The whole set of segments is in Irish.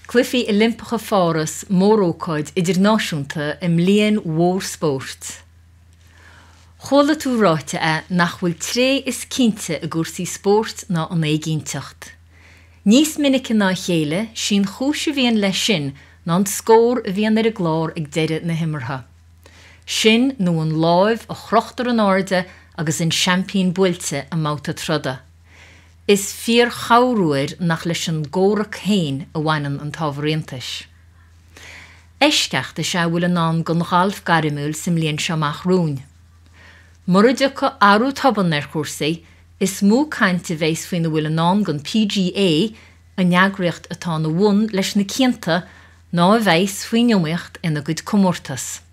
Cluichí Oilimpeacha Pháras, mórócáid idirnáisiúnta i mbliain mhór spóirt. Chuala tú ráite é nach bhfuil tréith is cinnte i gcúrsaí spóirt ná an éiginnteacht. Níos minice ná a chéile, sí an chúis a bhíonn leis sin ná an scór a bhíonn ar an gclár ag deireadh na himeartha. Sin nó an láimh a chrochtar in airde agus an seaimpín buailte i mbabhta troda. Is fíor-chorruair nach leis an gcomhrac féin a bhaineann an t-ábhar iontais. Eisceacht is ea a bhfuil i ndán don ghalf gairmiúil sa mbliain seo amach romhainn. Mura dtiocfaidh athrú tobann ar chúrsaí, is mó caint a bheas faoina bhfuil i ndán don PGA, an eagraíocht atá ina bhun leis na cianta, ná a bheas faoin iomaíocht ina gcuid comórtas.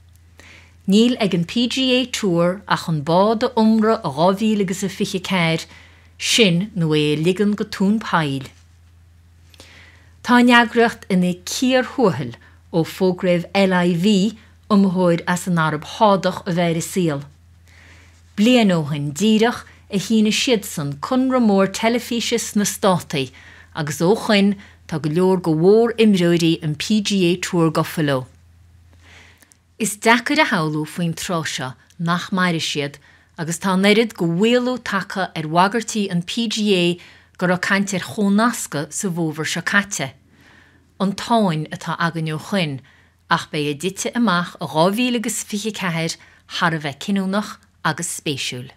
Níl ag an PGA Tour ach an bád a iomradh i 2024, sin nó é a ligean go tóin poill. Tá an eagraíocht ina cíor thuathail ó fógraíodh LIV, iomaitheoir as an Araib Shádach, a bheith ar an saol. Bliain ó shin díreach a shínigh siadsan conradh mór teilifíse sna Státaí agus ó shoin tá go leor de mhór-imreoirí an PGA Tour gafa leo. Is deacair a shamhlú faoin tráth seo nach mairfidh siad agus tá an oiread de mhaolú tagtha ar bhagairtí an PGA go raibh caint ar chónascadh sa bhfómhar seo caite. An tsáinn atá againn ó shoin ach beidh a dtitfidh amach i 2024 thar a bheith cinniúnach agus spéisiúil.